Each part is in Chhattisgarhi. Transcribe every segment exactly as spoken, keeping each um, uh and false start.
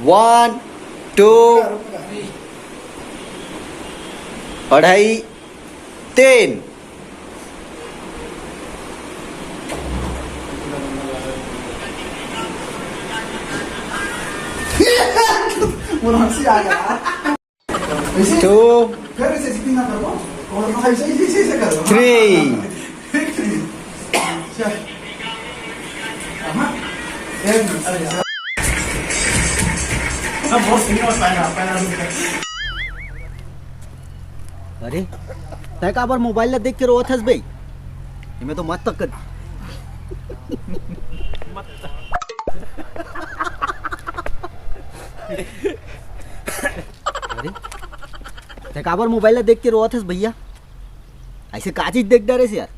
वन, टू, अढ़ाई, तीन। Two, three. अरे, तैं काबर मोबाइल ला देख के रोवत हस बे? एमे तो मस्त कर। अरे, तैं काबर मोबाइल ला देख के रोवत हस भैया? ऐसे का चीज देख डरे से यार?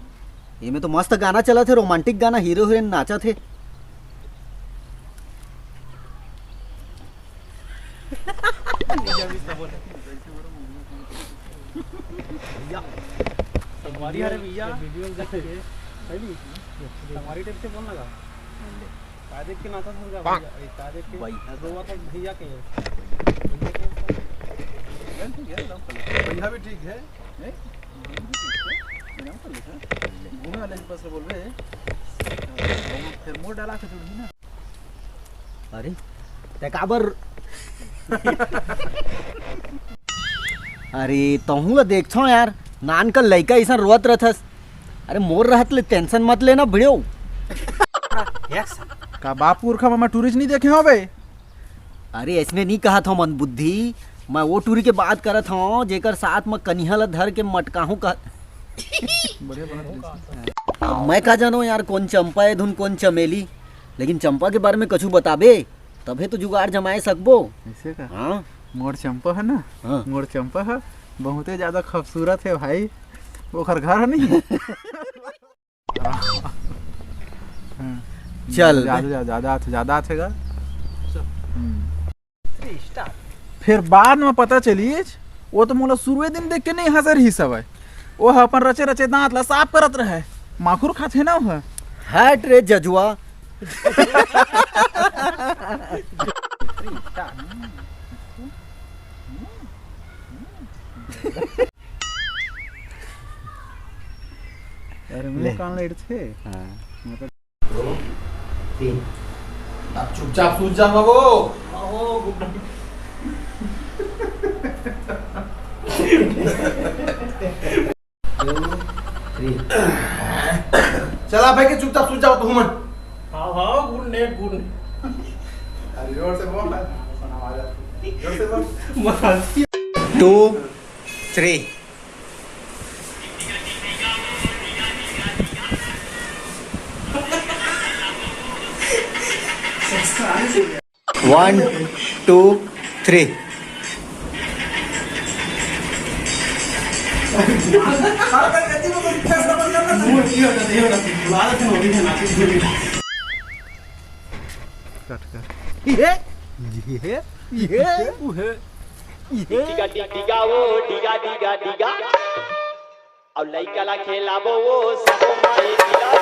एमे तो मस्त गाना चलत हे, रोमांटिक गाना, हीरो हीरोइन नाचत हे। भैया, संगवारी हरे भैया। वीडियो देख के, है नी? संगवारी टाइप से बोल लगा। का देख के नाचत हस भैया, ए, का देख के रोवत हस भैया के। भैया के भैया भी ठीक है, हैं? घूमे वाले के पास से बोलबे, फिर मोर डाला के जुड़ही ना। अरे, तैं काबर? अरे, तहूं ला देखथंव यार, नान कन लइका अइसन रोवत रथस। अरे, मोर रहत ले टेंशन मत लेना भिड़ो। का बाप पुरखा म मैं टूरी च नइ देखे हंव बे? अरे, अइसने नइ कहत हंव मंदबुद्धि, मैं ओ टूरी के बात करत हंव, जेकर साथ म कनिहा ल धर के मटकाहूं कह। बढ़िया बात है। अब मैं का जानंव यार, कोन चंपा ए धुन कोन चमेली, लेकिन चंपा के बारे में कछु बताबे, तभे तो जुगाड़ जमाए सकबो। ऐसे का? हाँ। मोर चंपा है ना? हाँ। मोर चंपा है, बहुते ज्यादा खूबसूरत है भाई, ओकर घर है नहीं। हम्म। चल बे। ज्यादा, ज्यादा, ज्यादा आथे, ज्यादा आथे गा। हम्म। फिर बाद में पता चलिस, वो तो मोला शुरुए दिन देख के नहीं हंसे रहिस हवय। वो ह अपन रचे रचे दांत ला साफ करत रहे। माखुर खाथे ना वो ह। हट रे जजुआ। अरे ले। मुंह कान लड़थे। हाँ। मतलब दो, तीन। अब चुपचाप सूत जा बाबू। Two, three. चला भाई के चुपचाप सूत जाओ तुम मन। हाँ, हाँ, गुड नाइट, गुड नाइट। अरे जोर से बोल। जोर से बोल। Two, three. One, two, three. Cut, cut. ये, ये, ये, ये। डिगा, डिगा, डिगा, वो, डिगा, डिगा, डिगा। अउ लइका ला खेलाबो, वो, सबो माई गिला।